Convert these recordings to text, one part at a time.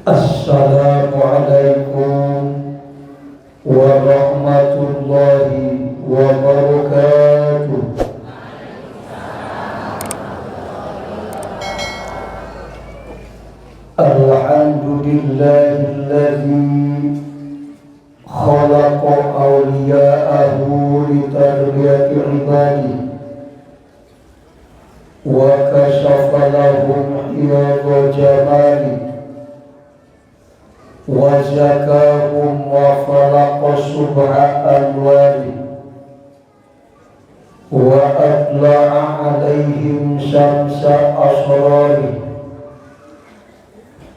السلام عليكم ورحمة الله وبركاته. الحمد لله الذي خلق أولياءه لتربية عباده وكشف لهم حياض جماله وزكاهم وخلق سبع أنواره وأطلع عليهم شمس أسراره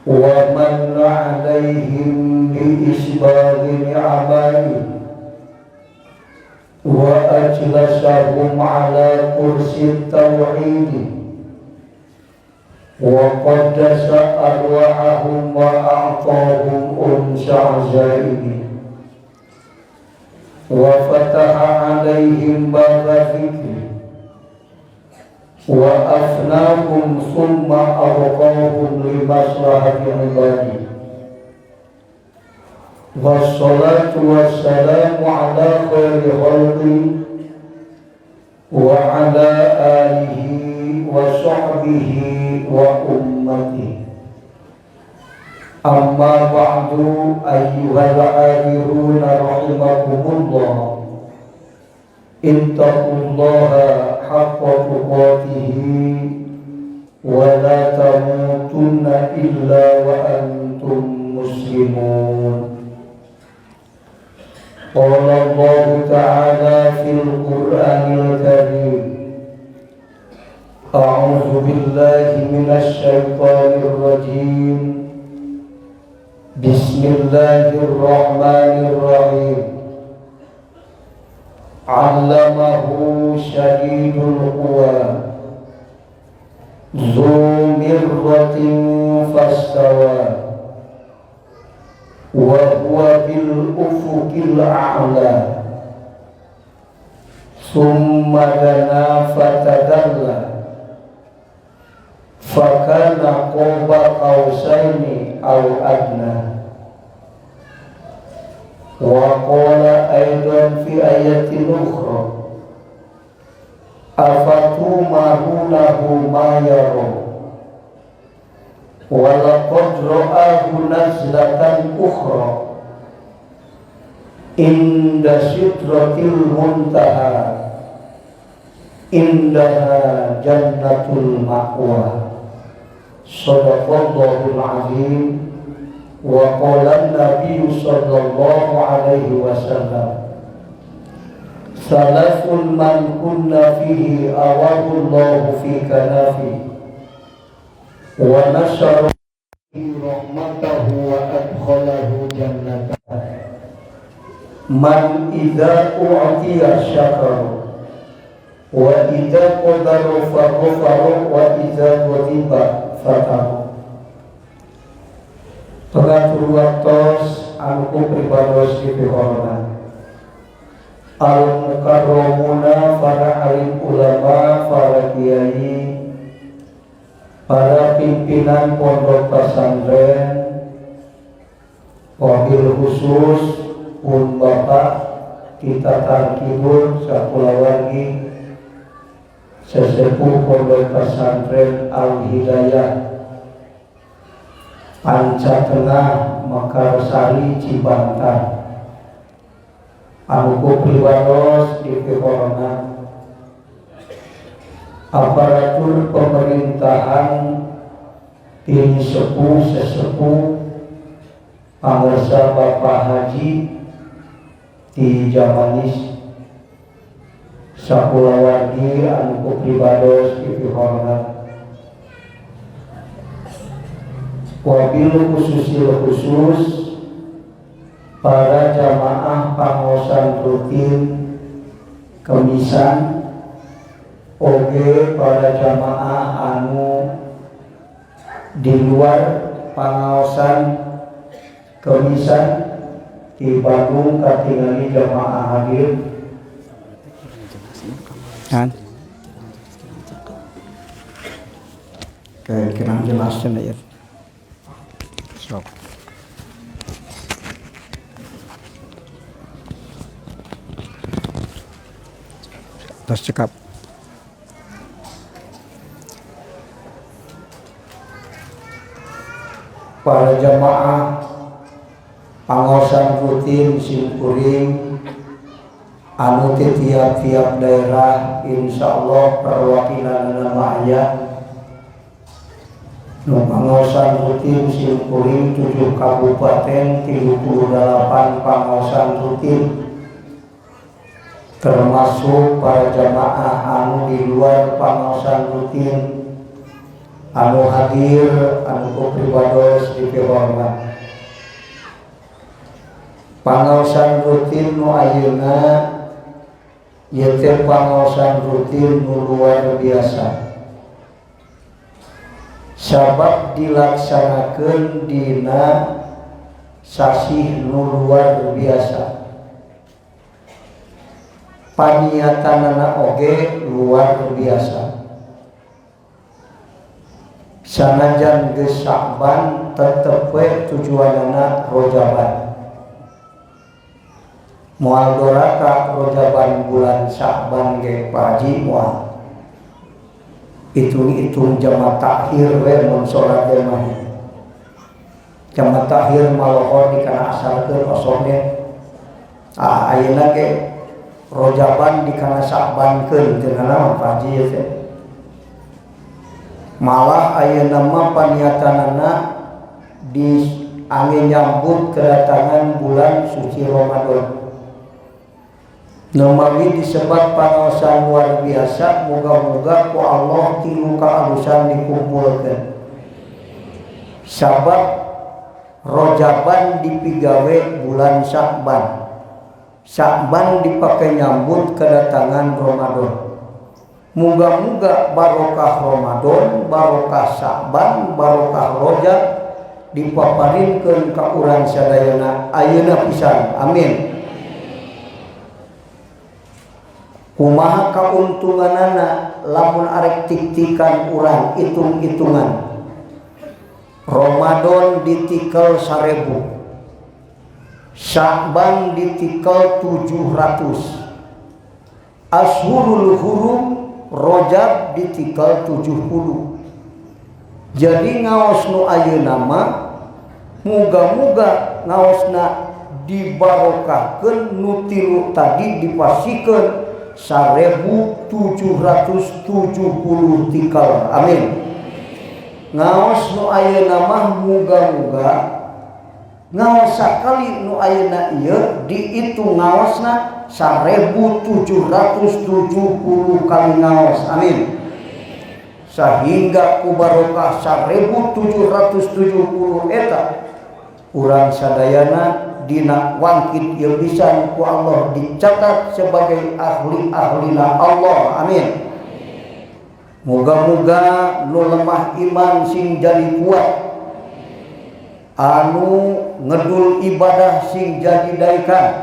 ومن عليهم بإسباغ نعمائه وأجلسهم على كرسي التوحيد وقدس أرواحهم وأعطاهم أنس عجائبه وفتح عليهم باب ذكره وأفناهم ثم أبقاهم لمصلحة عباده. والصلاة والسلام على خير خلقه وعلى آله وصحبه وأمته. أما بعد، أيها الحاضرون رحمكم الله، اتقوا الله حق تقاته ولا تموتن إلا وأنتم مسلمون. قال الله تعالى في القرآن الكريم: أعوذ بالله من الشيطان الرجيم، بسم الله الرحمن الرحيم. علمه شديد القوى ذو مرة فاستوى وهو بالأفق الأعلى ثم دنا فتدلى فكان قاب قوسين أو أدنى. وقال أيضا في آية أخرى: أفتمارونه ما يرى ولقد رآه نزلة أخرى عند سدرة المنتهى عندها جنة المأوى. صدق الله العظيم. وقال النبي صلى الله عليه وسلم: ثلاث من كن فيه آواه الله في كنفه ونشر رحمته وأدخله جنته: من إذا أعطي شكر وإذا قدر فغفر وإذا غضب فتاب. Pengatur waktos anu pribados dipihormat, al mukarramuna, para alim ulama, para kiai, para pimpinan pondok pesantren, wabil khusus pun bapak kita tarkibun sakulawargi sesepuh Pondok Pesantren Al Hidayah Panca Tengah, Mekarsari, Cibantar, anu ku pribados dipihormat, aparatur pemerintahan tim sepuh sesepuh, pangersa Bapak Haji di Jamanis, sakulawargi anu ku pribados dipihormat, wabil khususil khusus para jamaah pangaosan rutin Kemisan, oge para jamaah anu di luar pangaosan Kemisan di Bandung katingali jamaah hadir. Kan? Oke, kurang jelas ya. Sok. Tos cekap. Para jamaah pangaosan rutin simkuring anu ti tiap-tiap daerah, insyaallah perwakilan nama aya nu pangaosan rutin simkuring 7 kabupaten 38 pangaosan rutin, termasuk para jamaah anu di luar pangaosan rutin anu hadir anu ku pribados dipihormat. Pangaosan rutin nu ayeuna ieu teh pangaosan rutin nu luar biasa, sabab dilaksanakeun dina sasih nu luar biasa, paniatanana oge luar biasa. Sanajan geus Sya'ban tetep we tujuanana rojaban, moal doraka rojaban bulan Sya'ban ge Pak Haji moal. Hitung-hitung jama takhir we mun salat ge mah. Jama takhir malohor di kana asarkeun osoknya. Ah, ayeuna ge rojaban di kana Sya'bankeun teu nanaon Pak Haji ieu teh. Malah ayeuna mah paniatanana di angin nyambut kedatangan bulan suci Ramadan. Numawi disebat pangaosan luar biasa, moga-moga ku Allah tilu kaalusan dikumpulkeun. Sabab rojaban dipigawe bulan Sya'ban, Sya'ban dipakai nyambut kedatangan Ramadan. Moga-moga barokah Ramadan, barokah Sya'ban, barokah Rojab dipaparinkeun ka urang sadayana ayeuna pisan. Amin. Kumaha kauntunganana lamun arek tik-tikan urang hitung-hitungan. Ramadan ditikel 1000, Sya'ban ditikel 700, Ashurul Hurum Rojab ditikel 70. Jadi ngaos nu ayeuna mah muga-muga ngaosna dibarokahkeun nu tilu tadi dipasikeun 1770 tikal. Amin. Ngaos nu ayeuna mah muga-muga ngaos sakali nu ayeuna ieu dihitung ngaosna 1770 kali ngaos. Amin. Sehingga ku barokah 1770 eta urang sadayana dina wangkit ieu pisan ku Allah dicatat sebagai ahli-ahlina Allah. Amin. Moga-moga nu lemah iman sing jadi kuat, anu ngedul ibadah sing jadi daikan,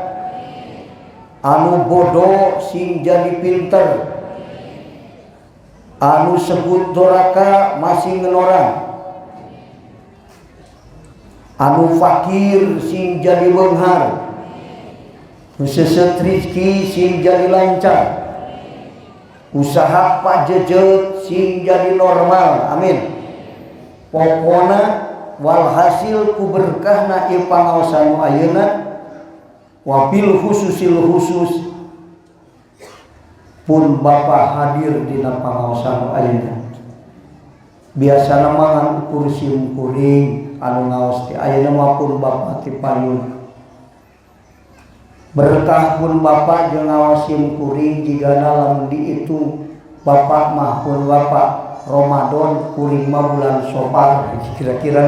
anu bodoh sing jadi pinter, anu sebut doraka masih ngenorang, anu fakir sing jadi beunghar, nu seset rizki sing jadi lancar, usaha pajejet sing jadi normal. Amin. Pokona walhasil ku berkahna ieu pangaosan nu ayeuna, wabil khususil khusus pun Bapak hadir dina pangaosan nu ayeuna. Biasana mah ngan ukur sim kuring anu ngaos teh, ayeuna mah pun Bapak ti payun. Berkah pun Bapak jeung ngaos sim kuring jigana lamun dihitung Bapak mah pun Bapak Ramadan kuring mah bulan Safar kira-kira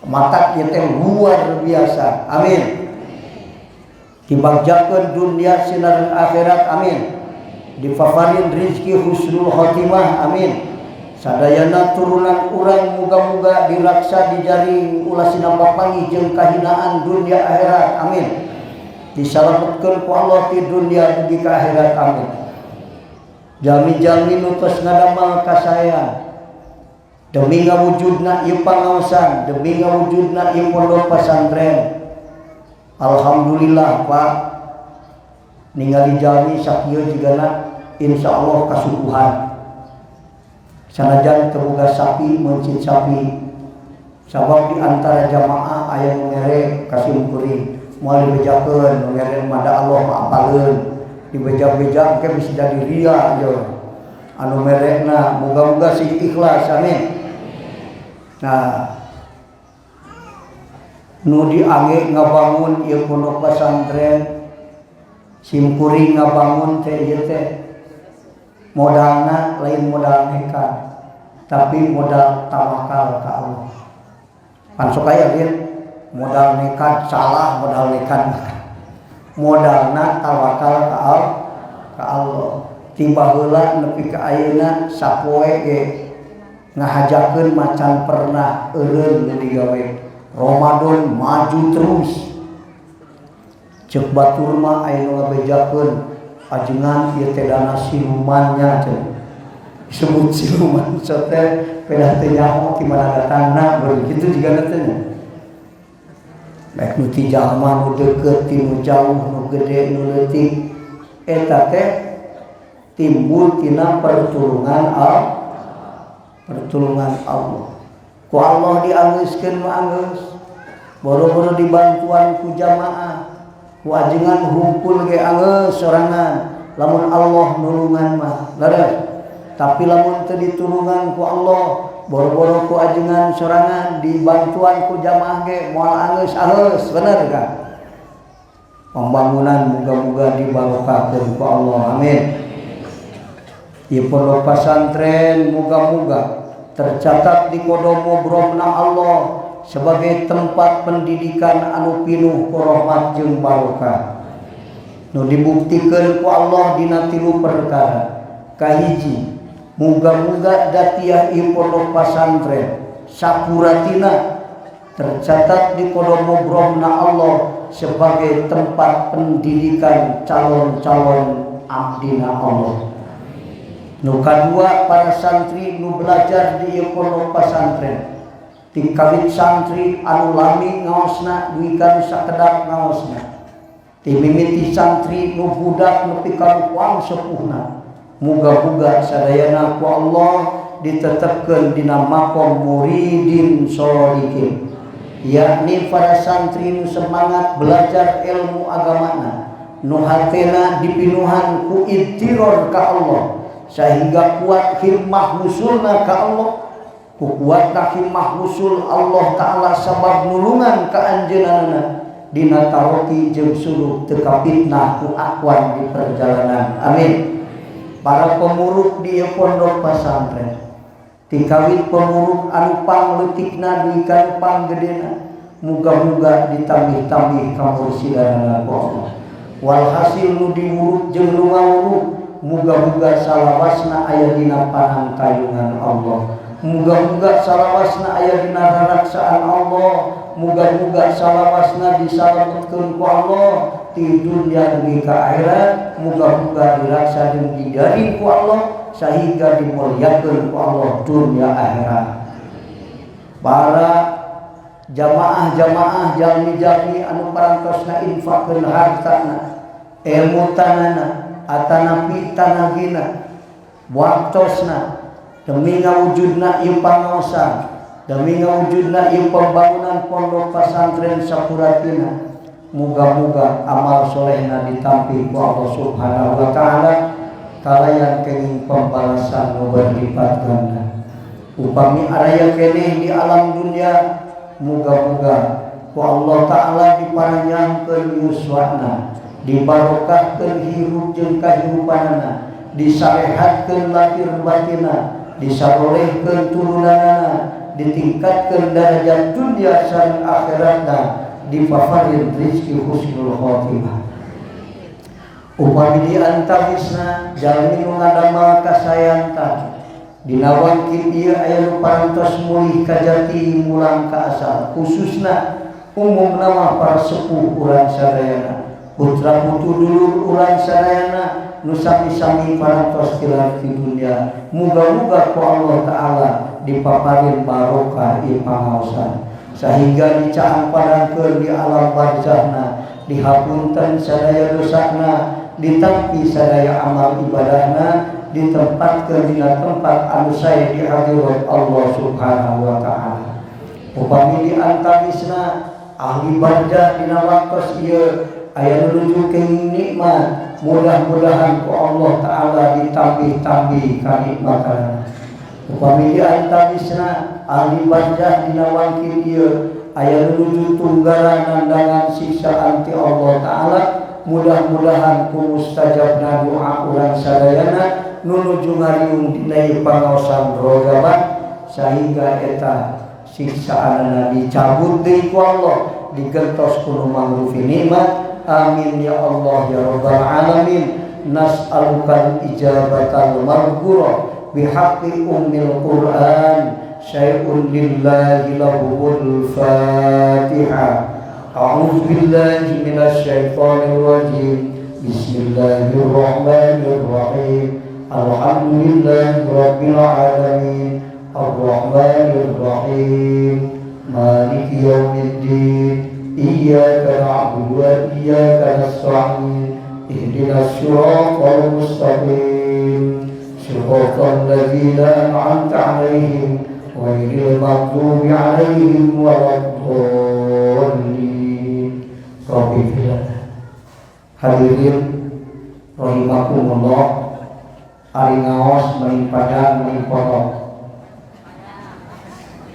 matak ieu teh luar biasa. Amin. Dibagjakeun dunia sinaran akhirat. Amin. Dipaparin rizki husnul khotimah. Amin. Sadayana turunan urang muga-muga diraksa dijaring ulah sinampa panggih jeung kahinaan dunia akhirat. Amin. Disalametkeun ku Allah ti dunia dugi ka akhirat. Amin. Jalmi-jalmi nu tos ngadamel kasaean demi ngawujudna ieu pangaosan, demi ngawujudna ieu pondok pesantren. Alhamdulillah Pak, Ningali jalmi sakieu jigana insyaallah kasuguhan. Sanajan teu boga sapi meuncit sapi. Sabab di antara jamaah aya nu mere ka simkuring, moal dibejakeun, nu mere mah da Allah mah apaleun. Dibeja-beja engke bisa jadi ria ieu. Anu merekna moga-moga sing ikhlas, amin. Nah, nu diangge ngabangun ieu pondok pesantren, simkuring ngabangun teh ieu teh modalna lain modal nekat, tapi modal tawakal ka Allah. Pan sok aya ieu modal nekat salah, modal nekat modalna tawakal ka Allah, ka Allah. Tiba heula nepi ka ayeuna sapoe ge ngahajakeun macan pernah eureun nu digawe. Ramadan maju terus. Ceuk batur mah aya nu ngabejakeun ajengan ieu teh dana silumannya cenah. Disebut siluman teh pedah teh nyaho ti mana datangna, begitu jigana teh nya. Baik nu ti jalma nu deukeut ti nu jauh, nu gede nu leutik, eta teh timbul tina pertulungan Allah, pertulungan Allah. Ku Allah dianggeuskeun mah anggeus. Boro-boro dibantuan ku jamaah, ku ajengan humpul ge anggeus sorangan. Lamun Allah nulungan mah leres. Tapi lamun teu ditulungan ku Allah, boro-boro ku ajengan sorangan, dibantuan ku jamaah ge moal anggeus-anggeus, bener kan? Pembangunan moga-moga dibarokahkeun ku Allah, amin. Ieu pondok pesantren moga-moga tercatat di kodomo bromna Allah sebagai tempat pendidikan anu pinuh ku rahmat jeung barokah. Nu dibuktikeun ku Allah dina tilu perkara. Kahiji, muga-muga datiah ieu pondok pesantren sakuratina tercatat di kodomo bromna Allah sebagai tempat pendidikan calon-calon abdina Allah. Nu kadua, para santri nu belajar di ieu pondok pesantren, ti kawit santri anu lami ngaosna dugi ka nu sakedap ngaosna, ti mimiti santri nu budak nepi ka nu pang sepuhna, muga-muga sadayana ku Allah ditetepkeun dina makom muridin sholihin, yakni para santri nu semangat belajar ilmu agamana, nu hatena dipinuhan ku idtiror ka Allah sehingga kuat himmah wusulna ka Allah. Ku kuatna himmah wusul Allah Ta'ala sabab nulungan ka anjeunna dina taroki jeung suluk teu kapitnah ku akwan di perjalanan, amin. Para pemuruk di ieu pondok pesantren, ti kawit pemuruk anu pangleutikna dugi ka panggedena, muga-muga ditambih-tambih kamursidanana ku Allah. Walhasil nu diwuruk jeung nu ngawuruk muga-muga salawasna aya dina panangtayungan Allah, muga-muga salawasna aya dina raraksaan Allah, muga-muga salawasna disalametkeun ku Allah ti dunya dugi ka akhirat, muga-muga diraksa jeung dijaring ku Allah sehingga dimuliakeun ku Allah dunia akhirat. Para jamaah-jamaah, jalmi-jalmi anu parantosna infakkeun hartana, emutanana, atanapi tanagina, waktosna demi ngawujudna ieu pangaosan, demi ngawujudna ieu pembangunan pondok pesantren Sapuratina, muga-muga amal solehna ditampi ku Allah Subhanahu wa Ta'ala kalayan kenging pembalasan nu berlipat ganda. Upami araya keneh di alam dunia, muga-muga ku Allah Ta'ala diparanjangkeun yuswana, dibarokahkeun hirup jeung kahirupanana, disarehatkeun lahir batinna, disarolehkeun turunanana, ditingkatkeun derajat dunia sareng akhiratna, dipaparin rizki husnul khotimah. Upami di antawisna jalmi nu ngadamel kasayantan dina wangkit ieu aya nu parantos mulih ka jati, mulang ka asal, khususna umumna mah para sepuh urang sadayana, putra putu dulur urang sadayana nu sami-sami parantos tilar di dunia, muga-muga ku Allah Ta'ala dipaparin barokah ieu pangaosan sehingga dicaang padangkeun di alam barzahna, dihapunten sadaya dosana, Ditampi sadaya amal ibadahna, ditempatkeun dina tempat anu sae di hadirat Allah Subhanahu wa taala. Upami di antawisna ahli barzah dina waktos ieu aya nu nuju kenging nikmat, mudah-mudahan ku Allah taala ditambih-tambih kanikmatan. Upami di antawisna ahli barzah dina wangkil ieu aya nu nuju tunggaran nandangan siksaan ti Allah taala, mudah-mudahan ku mustajabna doa urang sadayana nu nuju ngariung dina ieu pangaosan rogaban, sehingga eta siksaanana dicabut deui ku Allah, digentos ku nu mangrufi nikmat. Amin ya Allah ya rabbal alamin. Nas'alukal ijabatal maghfurah bihaqqi ummil Qur'an. Syai'un lillahi lahumul Fatihah. A'udzu billahi minasyaitonir rajim. Bismillahirrahmanirrahim. Alhamdulillahi rabbil alamin. Arrahmanir rahim. Maliki yaumiddin. Iyyaka na'budu wa iyyaka nasta'in. Ihdinas siratal mustaqim. Siratal ladzina an'amta 'alaihim ghairil maghdubi 'alaihim waladdallin. Rabbi fillah. Hadirin rahimakumullah, ari ngaos mending panjang mending potong?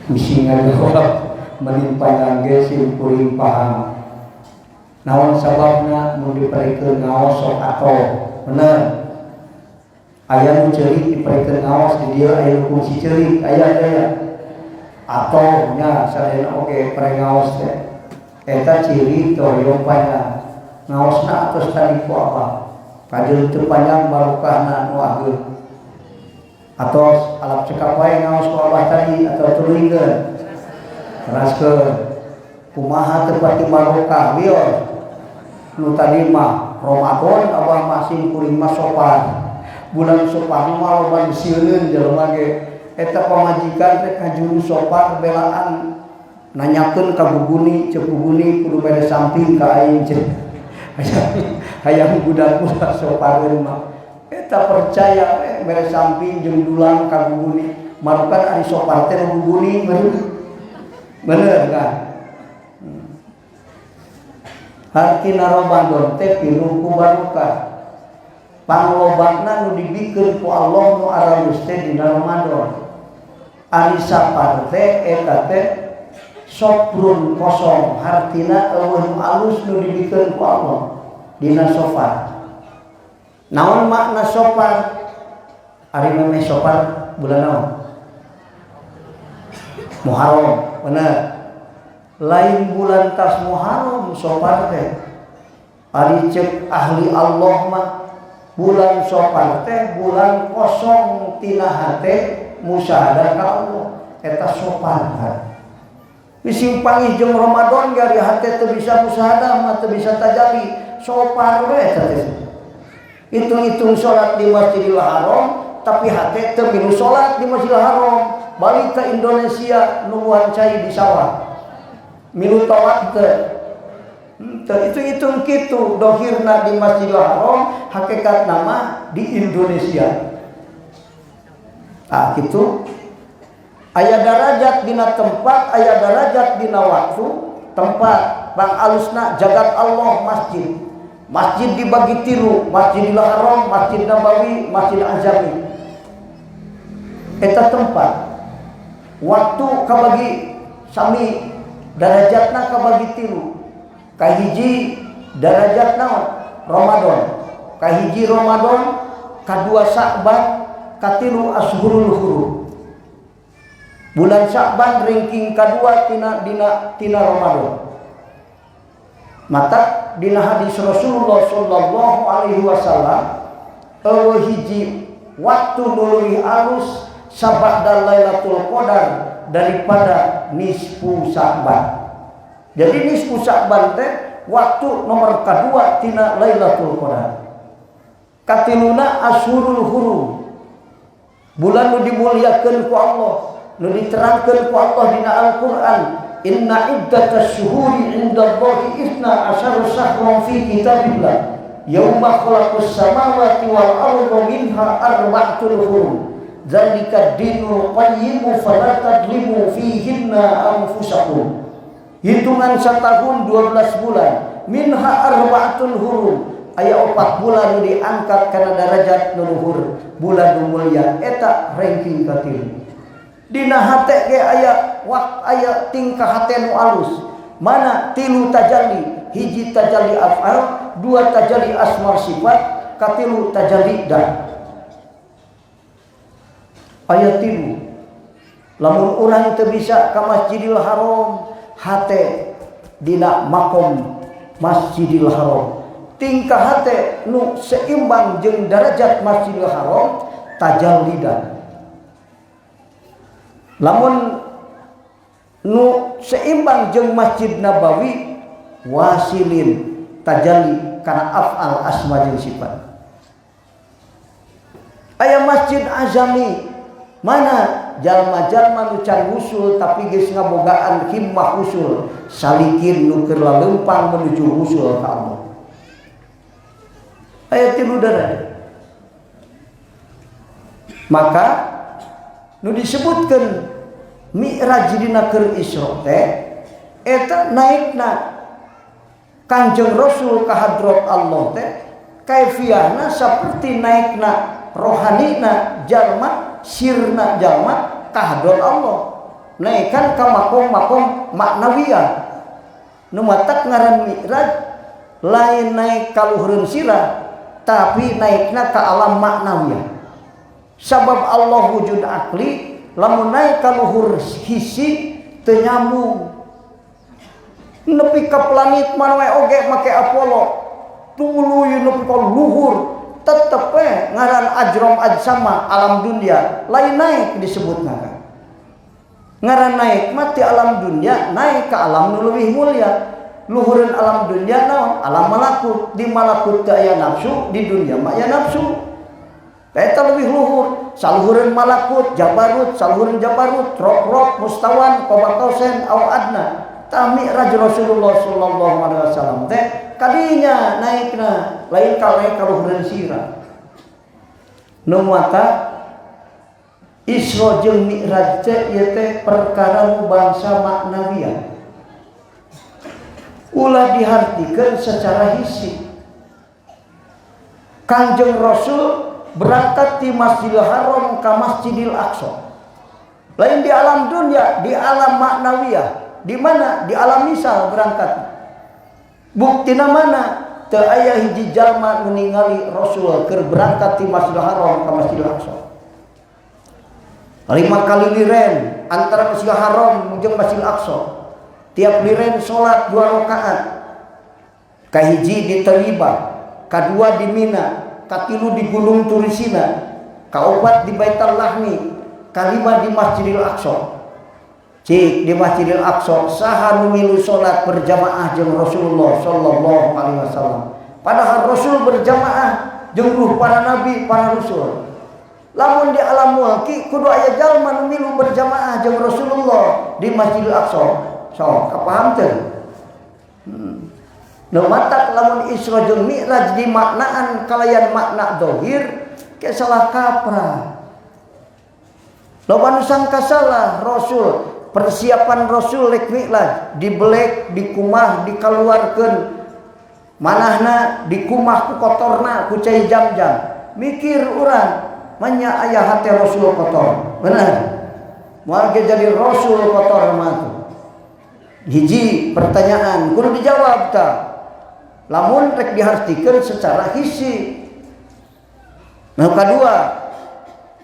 Bisi ngajawab mending panjang ge sim kuring paham. Naon sababna mun diperikeun ngaos sok atoh? Bener. Aya nu ceurik diperikeun ngaos di dieu, aya nu kungsi ceurik, aya aya. Atoh nya sadayana oge pare ngaos teh. Eta ciri teu hoyong panjang. Ngaosna atos tadi ku apa? Kajeun teu panjang barokahna nu ageung. Atos alap cekap wae ngaos ku abah tadi atau tuluykeun? Teraskeun. Kumaha teu pati barokah wios. Nu tadi mah Ramadan abah masih kuring mah Sopar. Bulan Sopar mah loba disieun jelema ge. Eta pamajikan teh kajuru Sopar belaan nanyakeun ka buguni, ceuk buguni kudu mere samping ka aing ceuk. Hayang budak ulah Sopareun mah. Eta percaya mere samping jeung dulang ka buguni. Marukan ari Sopar teh buguni bener. Bener kan? Hartina Ramadan teh pinuh ku barokah. Panglobana nu dibikeun ku Allah nu aralus teh dina Ramadan. Ari Sapar teh eta teh soprun kosong, hartina euweuh nu alus nu dibikeun ku Allah dina Sofar. Naon makna Sofar? Ari memeh Sofar bulan naon? Muharram, bener. Lain bulan tas Muharram Sofar teh. Ari ceuk ahli Allah mah bulan Sofar teh bulan kosong tina hate musyahadah ka Allah. Eta Sofar kan. Bising panggih jeung Ramadan ge ari hate teu bisa musyahadah mah teu bisa tajali. Sofar we eta teh. Hitung-hitung salat di Masjidil Haram tapi hate teu milu salat di Masjidil Haram. Balik ke Indonesia nungguan cai di sawah. Milu tawaf teu. Teu hitung-hitung kitu dohirna di Masjidil Haram, hakikat nama di Indonesia. Ah gitu. Aya darajat dina tempat, aya darajat dina waktu. Tempat bang alusna jagat Allah masjid. Masjid dibagi tilu, Masjidil Haram, Masjid Nabawi, Masjid Azami. Eta tempat. Waktu kabagi sami darajatna kabagi tilu. Kahiji darajatna Ramadan. Kahiji Ramadan, kadua Sa'ban, katilu Asyhurul Hurum. Bulan Sya'ban ranking kadua tina dina tina Ramadan. Mata dina hadis Rasulullah sallallahu alaihi wasallam euweuh hiji waktu nu leuwih alus sabada Lailatul Qadar daripada nisfu Sya'ban. Jadi nisfu Sya'ban teh waktu nomor kedua tina Lailatul Qadar. Katiluna Asyhurul Hurum. Bulan nu dimuliakeun ku Allah, nu diterangkeun ku Allah dina Al-Qur'an, inna iddatasy syuhuri indallahi itsna asyara syahran fi kitabillah. Yauma khalaqus samawati wal arda minha arba'atul hurum. Dzalika dinul qayyim fala tadlimu fihinna anfusakum. Hitungan setahun 12 bulan, minha arba'atul hurum. Aya 4 bulan nu diangkat kana darajat nu luhur, bulan nu mulia eta ranking katilu. Dina hate ge aya wak aya tingkah hate nu alus. Mana tilu tajalli, hiji tajalli af'al, dua tajalli asma sifat, katilu tajalli dah. Aya tilu. Lamun urang teu bisa ka Masjidil Haram, hate dina makom Masjidil Haram. Tingkah hate nu seimbang jeung darajat Masjidil Haram, tajalli dah. Lamun nu seimbang jeung Masjid Nabawi, wasilin tajalli kana af'al asma jeung sifat. Aya Masjid Azami, mana jalma-jalma nu can wusul tapi geus ngabogaan himmah wusul, salikin nu keur lalempang menuju wusul ka Allah. Aya tilu darajat. Maka nu disebutkeun Mi'raj dina keur Isra teh eta naikna Kanjeng Rasul ka hadrat Allah teh kaifiahna seperti naikna rohanina jalma, sirna jalma ka hadrat Allah, naikkan ka makom-makom maknawiyah. Nu matak ngaran Mi'raj lain naik ka luhureun sirah, tapi naikna ka alam maknawiyah. Sabab Allah wujud akli, lamun naik ka luhur hisi teu nyambung. Nepi ka planet mana we oge make Apollo tuluy nepi ka luhur, tetep we ngaran ajrom ajsama alam dunia, lain naik disebutna kan. Ngaran naik mati alam dunia naik ke alam nu leuwih mulia. Luhureun alam dunia naon? Alam malakut. Di malakut teu aya nafsu, di dunia mah aya nafsu. Eta leuwih luhur. Saluhureun malakut jabarut, saluhureun jabarut rok-rok mustawan qaba qausain au adna. Tah Mi'raj Rasulullah sallallahu alaihi wasallam teh kadinya naikna lain ka naik ka luhureun sirah. Nu mata Isra jeung Mi'raj teh ieu teh perkara nu bangsa maknawiyah. Ulah dihartikeun secara hisi. Kanjeng Rasul berangkat di Masjidil Haram ke Masjidil Aqsa. Lain di alam dunia, di alam maknawiyah. Di mana? Di alam misal berangkat. Buktina mana? Teu aya hiji jalma nu ningali Rasul keur berangkat di Masjidil Haram ke Masjidil Aqsa. 5 kali liren antara Masjidil Haram jeung Masjidil Aqsa. Tiap liren salat 2 rakaat. Kahiji di Thayyibah, kadua di Mina, katilu di Gunung Turisina, kaopat di Baitul Lahmi, kalima di Masjidil Aqsa. Cik di Masjidil Aqsa saha nu milu salat berjamaah jeung Rasulullah sallallahu alaihi wasallam. Padahal Rasul berjamaah jeung ruh para nabi, para rasul. Lamun di alam mulki kudu aya jalma nu milu berjamaah jeung Rasulullah di Masjidil Aqsa. Sok kapaham teu? Nu matak lamun Isra jeung Mi'raj dimaknaan kalayan makna dohir ke salah kaprah. Loba nu sangka salah Rasul, persiapan Rasul rek Mi'raj dibelek, dikumah, dikaluarkeun manahna dikumah ku kotorna ku cai jam-jam. Mikir urang manya aya hate Rasul kotor. Benar. Moal ge jadi Rasul kotor mah tuh. Hiji pertanyaan kudu dijawab ta. Lamun rek dihartikeun secara hisi. Nah kedua,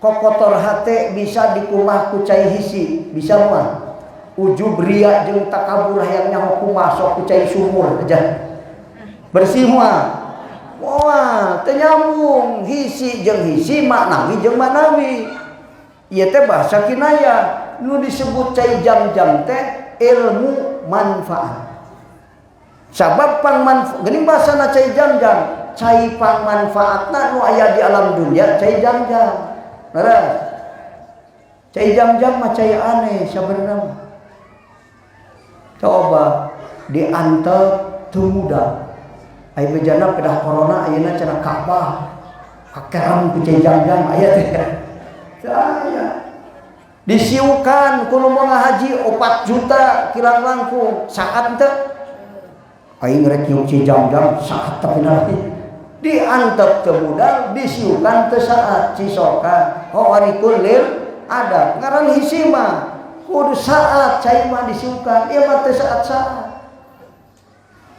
kok kotor hate bisa dikumah ku cai hisi, bisa mah. Ujub ria jeung takabur hayang nyaho kumah sok ku cai sumur aja. Bersih mah. Wah, teu nyambung hisi jeung hisi, maknawi jeung maknawi. Ieu teh bahasa kinaya. Nu disebut cai jam-jam teh ilmu manfaat. Sabab pang manfaat, geuning bahasana cai jam-jam, cai pang manfaatna nu aya di alam dunia cai jam-jam. Leres. Cai jam-jam mah cai aneh sabenerna mah. Coba diantep teu muda. Aya bejana pedah corona ayeuna cenah Ka'bah kakerem ku cai jam-jam aya teh. Aya. Disiukan ku nu haji 4 juta kirang langkung saat teh. Aing rek nyiuk cai jam-jam saat tapi nanti diantep teu budal, disiukan teu saat cisokan. Hawarikul lil ada ngaran hisi mah kudu saat cai mah disiukan, ieu mah teu saat-saat.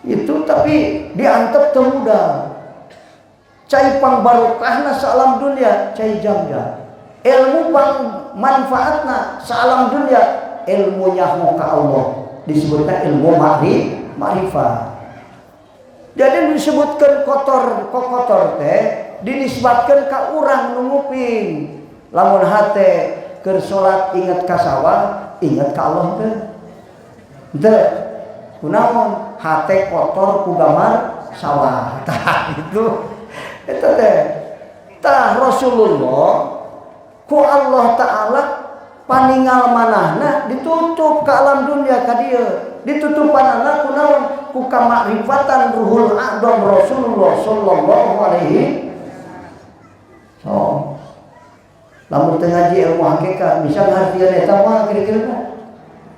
Itu tapi diantep teu budal. Cai pang barokahna saalam dunia cai jam-jam. Ilmu pang manfaatna saalam dunia ilmu nyaho ka Allah disebutna ilmu ma'rifat. Jadi disebutkan kotor kotor teh dinisbatkan ka urang nu nguping. Lamun hate keur salat inget ka sawah, inget ka Allah teh. Teu. Kunaon hate kotor ku gambar sawah. Tah itu eta teh. Tah Rasulullah ku Allah Ta'ala paningal manahna ditutup ke alam dunia ka dieu. Ditutupanana ku naon? Ku kamakrifatan ruhul a'dham Rasulullah sallallahu alaihi. So, lamun teu ngaji ilmu hakikat bisa ngartian eta mah kira-kira.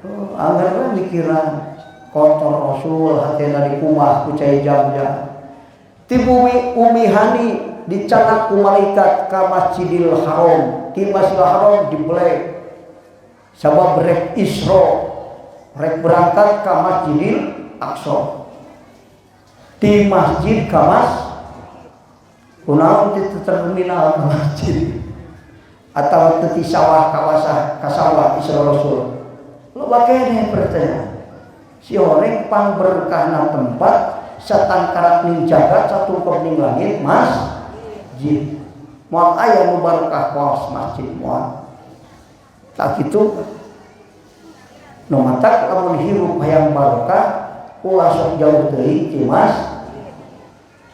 Oh, anggar we mikiran kotor Rasul hatena dikumah ku cai jam-jam. Ti bumi Umi Hani dicanak ku malaikat ka Masjidil Haram. Di Masjidil Haram dibelek. Sabab rek Isra, rek berangkat ka Masjidil Aqsa. Di masjid ka mas kunaon di terminal ka masjid atau teti sawah kawasah ka sawah Isra Rasul. Loba keneh pertanyaan. Si horeng pang berkahna tempat satangkarak ning jagat satungkep ning langit masjid. Moal aya nu barokah kawas masjid moal. Tak kitu nu matak lamun hirup hayang barokah ulah sok jauh teuing ti mas,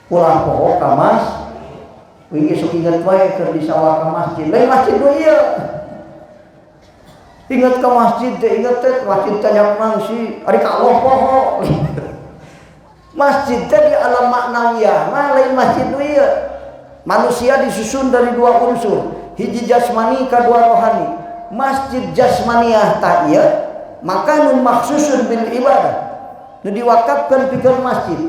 ulah poho ka mas. Wingi sok inget wae keur di sawah ka masjid. Lain masjid nu ieu. Ingat ke masjid teh, inget teh masjid teh nyak mangsi, ari ka Allah poho. Masjid teh di alam maknawiyah mah lain masjid nu ieu. Manusia disusun dari dua unsur, hiji jasmani kadua rohani. Masjid jasmaniah tah ieu maka nun maksusun bil ibadah. Nu diwakafkeun pikeun masjid.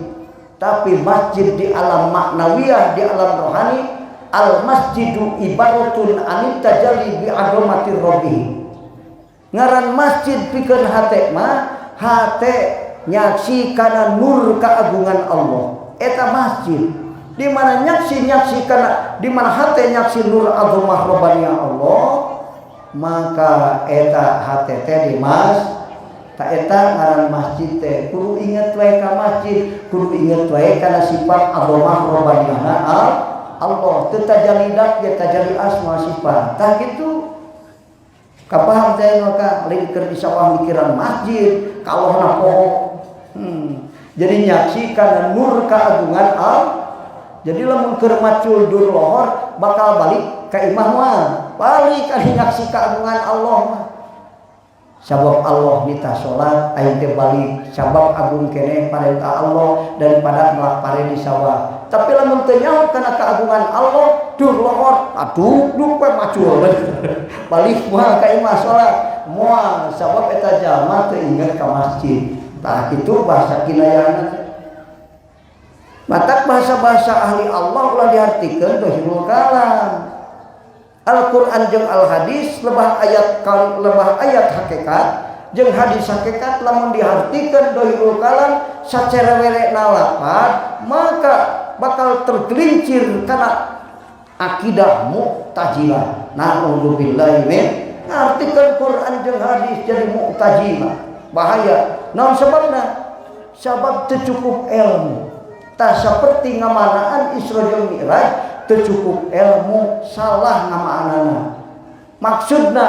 Tapi masjid di alam maknawiyah, di alam rohani, al masjidu ibaratun anit tajalli bi azamatir rabbih. Ngaran masjid pikeun hate mah hate nyaksi kana nur keagungan Allah. Eta masjid di mana nyaksi-nyaksi kana di mana hate nyaksi nur azamah rabbaniyah Allah, maka eta hate teh di mas ta eta ngaran masjid teh kudu inget wae ka masjid, kudu inget wae kana sifat azamah rabbaniyah Allah. Teu tajalli dat ge tajalli asma sifat. Tah kitu. Kapaham teh maka lain keur di sawah mikiran masjid, kalahna poho. Jadi nyaksi kana nur keagungan Allah. Jadi lamun keur macul dur lohor bakal balik ka imah mah. Balik ka nyaksi keagungan Allah mah. Sabab Allah nitah salat aing teh balik, sabab agung keneh parentah Allah daripada melak pare di sawah. Tapi lamun teu nyaho kana keagungan Allah, dur lohor, aduh duk we macul. Balik moal ka imah salat, moal sabab eta jalma teu inget ka masjid. Tah kitu bahasa kinayahna teh. Matak bahasa-bahasa ahli Allah ulah diartikeun dohirul kalam. Al-Qur'an jeung Al-Hadis lebah ayat lebah ayat hakikat jeung hadis hakikat lamun diartikeun dohirul kalam sacerewere lapad maka bakal tergelincir kana akidah Mu'tazilah. Na'udzubillahi min ngartikeun Quran jeung hadis jadi Mu'tazilah. Bahaya. Naon sebabna? Sabab teu cukup ilmu. Tah saperti ngamanaan Isra jeung Mi'raj teu cukup ilmu, salah ngamaanana. Maksudna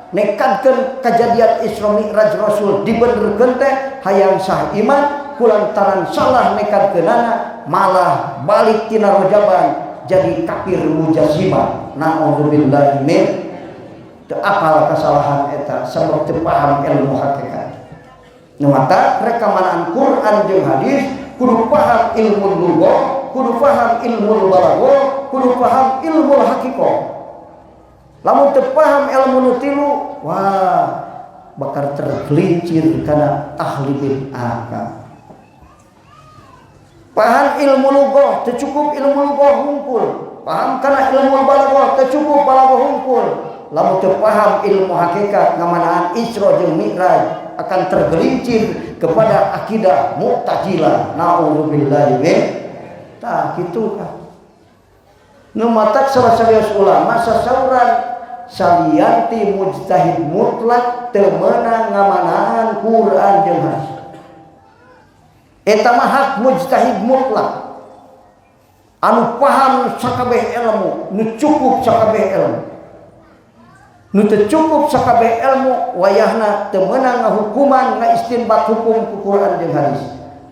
nekadkeun kejadian Isra Mi'raj Rasul dibenerkeun teh hayang sah iman kulantaran salah nekadkeunana malah balik tina rojaban jadi kafir mujazimah. Na'udzubillahi min teu apal kesalahan eta sabab teu paham ilmu hakikat. Nu mata rekamanaan Quran jeung hadis kudu paham ilmu lughah, kudu paham ilmu balaghah, kudu paham ilmu hakikat. Lamun teu paham ilmu nu tilu, wah, bakal tergelincir karena ahli bid'ah. Paham ilmu lughah, teu cukup ilmu lughah hungkul. Paham karena ilmu balaghah, teu cukup balaghah hungkul. Lamun teu paham ilmu hakikat, ngamanaan Isra jeung Mi'raj, akan tergelincir kepada akidah Mu'tazilah. Na'udzubillahi min. Tah kitu kan. Nu matak salah serius ulama sasauran, salian ti mujtahid mutlak teu meunang ngamanaan Quran jeung hadis. Eta mah hak mujtahid mutlak. Anu paham sakabeh ilmu, nu cukup sakabeh ilmu. Nu teu cukup sakabeh ilmu, wayahna teu meunang ngahukuman, ngaistinbat hukum ku Quran jeung hadis.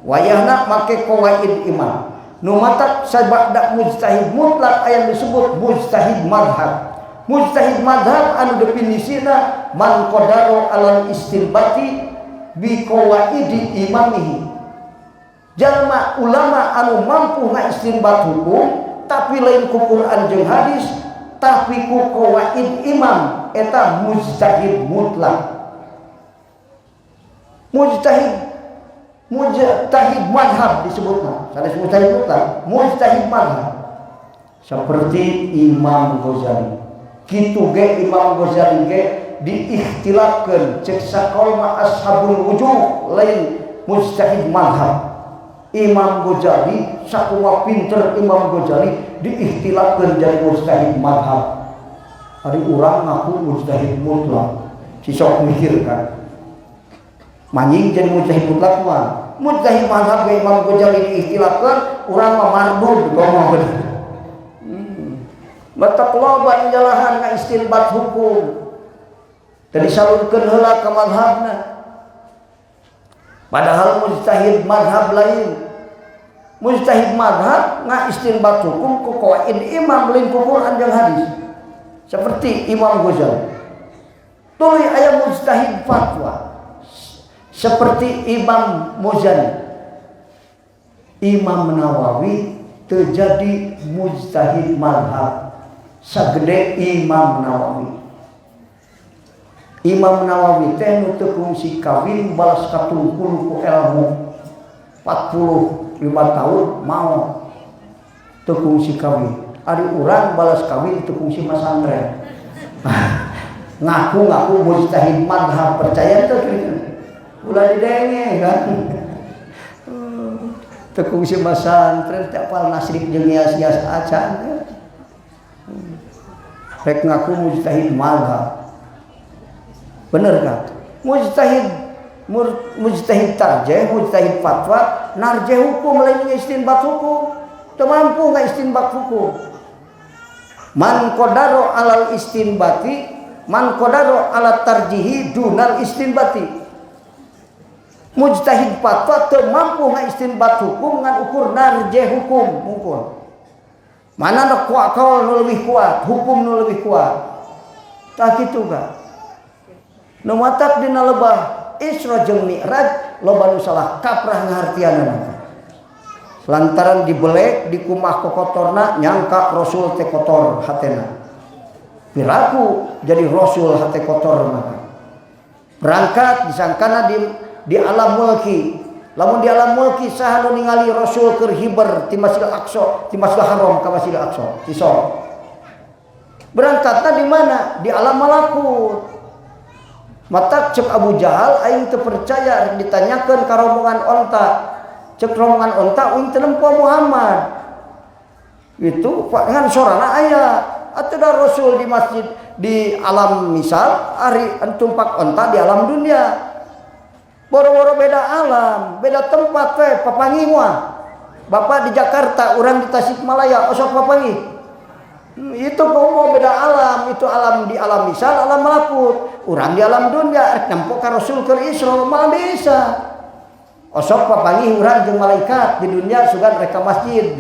Wayahna make qawaid imam. Nu matak sabada mujtahid mutlak aya disebut mujtahid madhab. Mujtahid madhab anu definisina man qadaro alal istinbati bi qawaidi imamihi. Jalma ulama anu mampu ngaistinbat hukum tapi lain ku Quran jeung hadis, tapi ku qawaid imam, eta mujtahid mutlak. Mujtahid mujtahid madhab disebutna. Sanes mujtahid mutlak, mujtahid madhab. Seperti Imam Ghazali. Kitu ge Imam Ghazali ge diikhtilafkeun, cek sakaul mah ashabul wujuh, lain mujtahid madhab. Imam Ghazali sakumaha pinter Imam Ghazali diikhtilafkeun jadi mujtahid madhab. Ari urang ngaku mujtahid mutlak. Si sok mikir kan. Manjing jadi mujtahid mutlak mah. Mujtahid madhab ge Imam Ghazali diikhtilafkeun, urang mah mardud komo. Matak loba nyalahan ngaistinbat hukum. Teu disalurkeun heula ka madhabna. Padahal mujtahid madhab lain. Mujtahid madhab ngaistinbat hukum ku qawaid imam, lain ku Quran jeung hadis. Seperti Imam Ghazali. Tuluy aya mujtahid fatwa. Seperti Imam Muzani. Imam Nawawi terjadi mujtahid madhab sagede Imam Nawawi. Imam Nawawi teh nu teu kungsi kawin, balas katungkul ku ilmu 45 tahun mau teu kungsi kawin. Ari urang balas kawin teu kungsi masantren. Ngaku-ngaku mujtahid madhab, percaya teu? Ulah didenge kan. Teu kungsi masantren, teu apal nasrib jeung ngias-ngias acan. Rek ngaku mujtahid madhab. Bener kan? Mujtahid mujtahid tarjih, mujtahid fatwa, narjih hukum, lain istinbat hukum. Teu mampu istinbat hukum. Man qadaro alal istinbati, man qadaro ala tarjihi dunal istinbati. Mujtahid fatwa teu mampu istinbat hukum, ngan ukur narjih hukum ukur. Mana nu kuat, kaul nu lebih kuat, hukum nu lebih kuat. Tah kitu kan. Nu matak dina lebah Isra jeung Mi'raj loba nu salah kaprah ngahartianana. Lantaran dibelek dikumah kokotorna, nyangka Rasul teh kotor hatena. Piraku jadi Rasul hate kotor maka. Berangkat disangkana di alam mulki. Lamun di alam mulki, saha nu ningali Rasul keur hiber ti Masjidil Aqsa, ti Masjidil Haram ka Masjidil Aqsa, ti sok. Berangkatna di mana? Di alam malakut. Mata cek Abu Jahal, aing teu percaya ditanyakeun ka rombongan onta. Cek rombongan onta, aing teu nempo Muhammad. Itu Pak ngan sorana aya. Atuh da Rasul di masjid di alam misal, ari tumpak onta di alam dunia. Boro-boro beda alam, beda tempat we papanggih mah. Bapak di Jakarta, orang di Tasikmalaya, osok papanggih. Itu komo beda alam, itu alam di alam misal, alam malakut. Urang di alam dunia, rek nempo ka Rasul keur Isra moal bisa. Osok papanggih urang jeung malaikat di dunia, sugan rek ka masjid.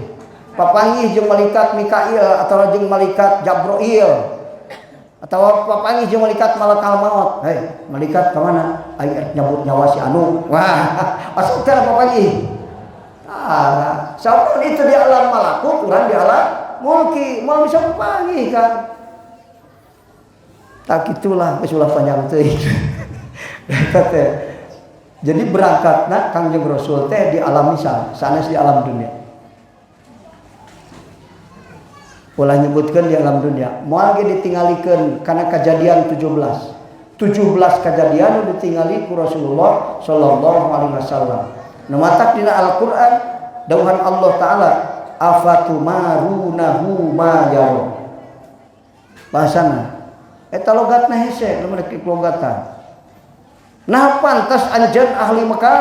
Papanggih jeung malaikat Mikail atau jeung malaikat Jabroil. Atau papanggih jeung malaikat malakal maut. Hei, malaikat ka mana? Aing rek nyabut nyawa si anu. Wah, osok teh papanggih. Ta'ala. Sampun itu di alam malakut, urang di alam mulki, moal bisa papanggih kan. Tak itulah geus ulah panjang teuing. Eta teh. Jadi berangkatna Kangjeng Rasul teh di alam misal, sanes di alam dunia. Ulah nyebutkeun di alam dunia. Moal ge ditinggalikeun kana kejadian 17. 17 kejadian nu ditingali ku Rasulullah sallallahu alaihi wasallam. Nu matak dina Al-Qur'an dawuhan Allah Ta'ala afatumarunahu ma yara. Bahasana eta logatna hese lamun rek logatan. Nah pantas anjeun ahli Mekah,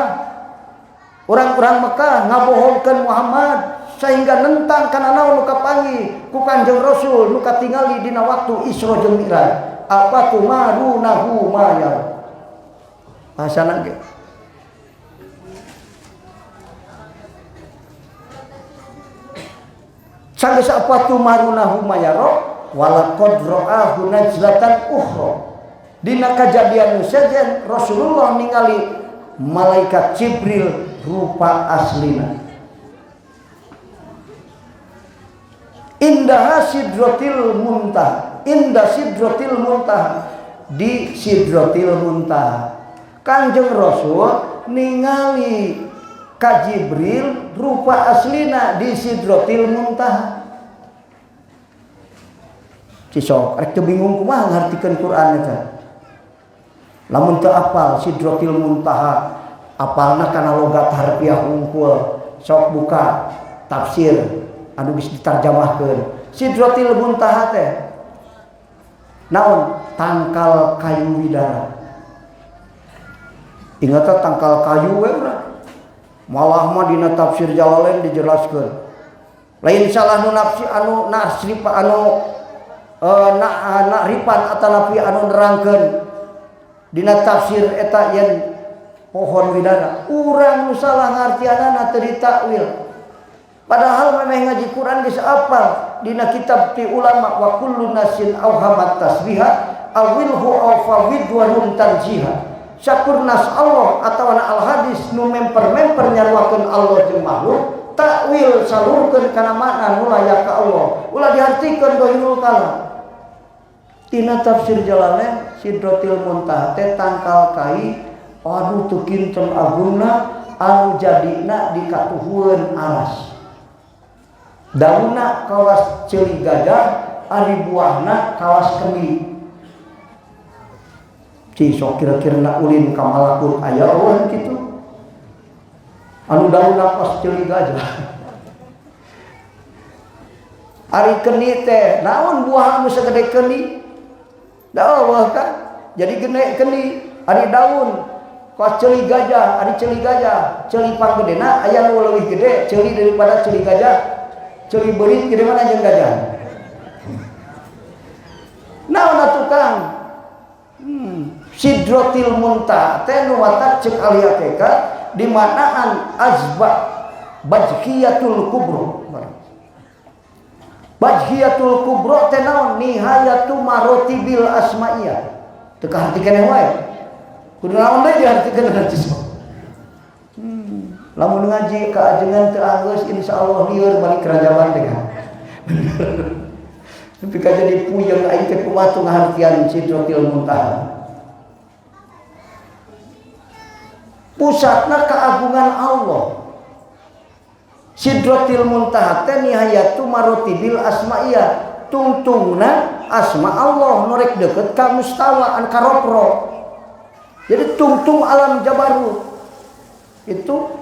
orang-orang Mekah ngabohongkeun Muhammad sehingga nentang kana naon nu kapanggih ku Kanjeng Rasul nu katingali dina waktu Isra jeung Mi'raj. Afatumarunahu ma yara. Bahasana ge. Sanggeus afatumarunahu ma yara walaqad ra'ahu najlatan ukhra. Dina kajadian nu sejen Rasulullah ningali malaikat Jibril rupa aslina. Indah sidratil muntaha, indah sidratil muntaha, di sidratil muntaha. Kanjeng Rasul ningali ka Jibril rupa aslina di sidratil muntaha. Cisok rek teu bingung kumaha ngartikeun Quran eta. Lamun teu apal sidratil muntaha, apalna kana logat harfiah hungkul. Sok buka tafsir anu geus ditarjamahkeun. Sidratil muntaha teh naon? Tangkal kayu widara. Ingat teh tangkal kayu we urang. Malah mah dina tafsir Jalalain dijelaskeun. Lain salah nu nafsi anu nasripa anu na ripan atanapi anu nerangkeun dina tafsir eta yen pohon widara. Urang nu salah ngartianana teu ditakwil. Padahal memeh ngaji Quran geus apal dina kitab ti ulama wa kullu nasin awhamat tasbiha awilhu aw fawid wa rum tanjiha. Sakur nas Allah atawa al hadis nu memper-memper nyaruakeun Allah jeung makhluk, takwil salurkeun kana makna nu layak ka Allah. Ulah diartikeun dohirul kalam. Tina tafsir Jalalain Sidratil Muntaha teh tangkal kai anu teu kinten agungna anu jadina di katuhueun aras. Daunna kawas ceuli gajah, ari buahna kawas kendi. Cisok kira-kira na ulin ka malakut aya eueuh kitu. Anu daunna kawas ceuli gajah. Ari kendi teh naon buah anu sagede kendi? Da eueuh kan. Jadi gede kendi, ari daun kawas ceuli gajah, ari ceuli gajah, ceuli panggedena aya nu leuwih gede ceuli daripada ceuli gajah. Ceuli beurit gede mana jeung gajah? Naon atuh Kang? Sidratil muntaha teh nu watak ceuk ahli hakikat di manaan azba bajhiyatul kubro. Bajhiyatul kubro teh naon? Nihayatu marotibil asmaiyah. Teu kaharti keneh wae. Kudu naon deui dihartikeun ngaji sok. Lamun ngaji ka ajengan teu anggeus insyaallah lieur balik kerajaban teh kan. Tapi ka jadi puyeng aing teh kumaha tuh ngahartian Sidratil Muntaha. Pusatna keagungan Allah. Sidratil Muntaha teh nihayatu marotibil asmaiyah. Tungtungna asma Allah nu rek deukeut ka mustawa an karopro. Jadi tungtung alam jabarut itu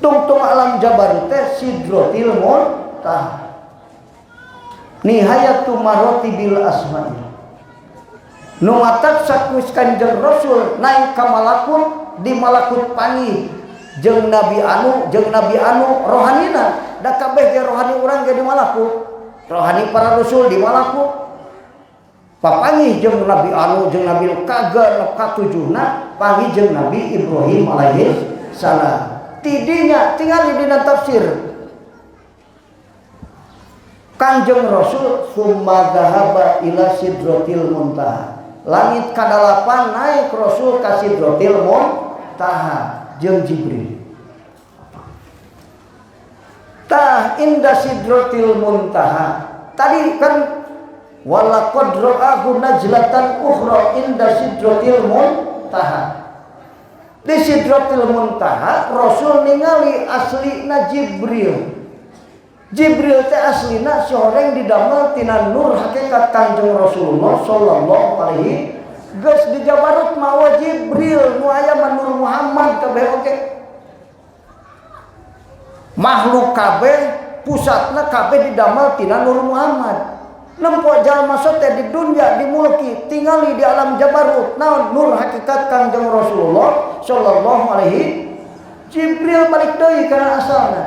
tungtung alam jabarut teh Sidratil Muntaha. Nihayatu marotibil asmaiyah. Nu matak sakuis Kanjeng Rasul naik ka malakut di malakut panggih jeung Nabi anu jeung Nabi anu rohanina da kabeh ge rohani urang ge di malakut. Rohani para rasul di malakut. Papanggih jeung Nabi anu jeung Nabi kaga nu katujuhna panggih jeung Nabi Ibrahim alaihi salam. Tidinya tingali dina tafsir Kanjeng Rasul summa dhahaba ila sidratil muntaha. Langit kadalapan naik Rasul ka sidratil muntaha jeung Jibril. Tah inda sidratil muntaha. Tadi kan walaqad ra'ahu najlatan ukhra inda sidratil muntaha. Di sidratil muntaha Rasul ningali aslina Jibril. Jibril teh aslina sehoreng didamel tina nur hakikat Kanjeng Rasulullah sallallahu alaihi. Geus di Jabarut mawa Jibril nu aya mah Nur Muhammad kabeh oge. Makhluk kabeh pusatna kabeh didamel tina Nur Muhammad. Nempo jalma sote di dunia di mulki tingali di alam Jabarut naon nur hakikat Kanjeng Rasulullah sallallahu alaihi. Jibril balik deui kana asalna.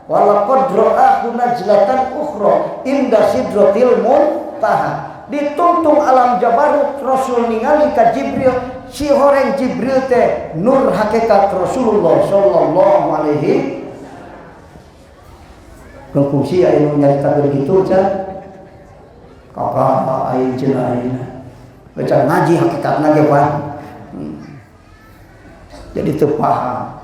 Walaqad ra'ahu najlatan ukhra inda sidratil muntaha. Dituntung alam Jabarut Rasul ningali ka Jibril, si horeng Jibril teh nur hakikat Rasulullah sallallahu alaihi. Kungsi aya nu nyaritakeun kitu can kakak aing cenah ayeuna baca ngaji hakikatna ge pan. Jadi teu paham.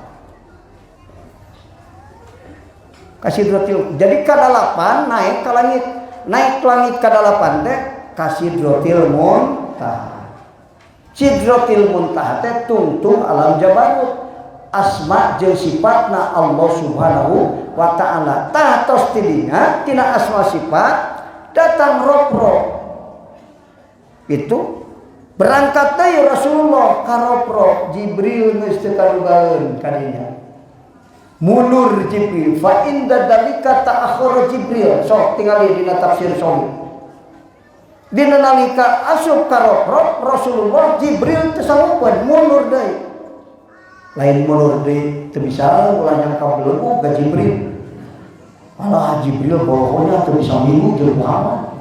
Kasidratil jadi kadalapan naik ka langit, naik langit kadalapan teh kasidratil muntaha. Sidratil muntaha teh tungtung alam Jabarut. Asma jeung sifatna Allah Subhanahu wa taala. Tah tos tidinya tina asma sifat datang roprok. Itu berangkat deui Rasulullah ka roprok, Jibril geus teu karugaeun kadinya. Mundur Jibril fa inda dalika ta'akhkhara Jibril. Sok tingali dina tafsir Soli. Dina nalika asup ka roprok Rasulullah Jibril teu sanggupeun mundur deui. Lain mundur deui teu bisa ulah nyangka belegu ka Jibril. Alah Jibril pokoknya teu bisa minggu jeung Muhammad.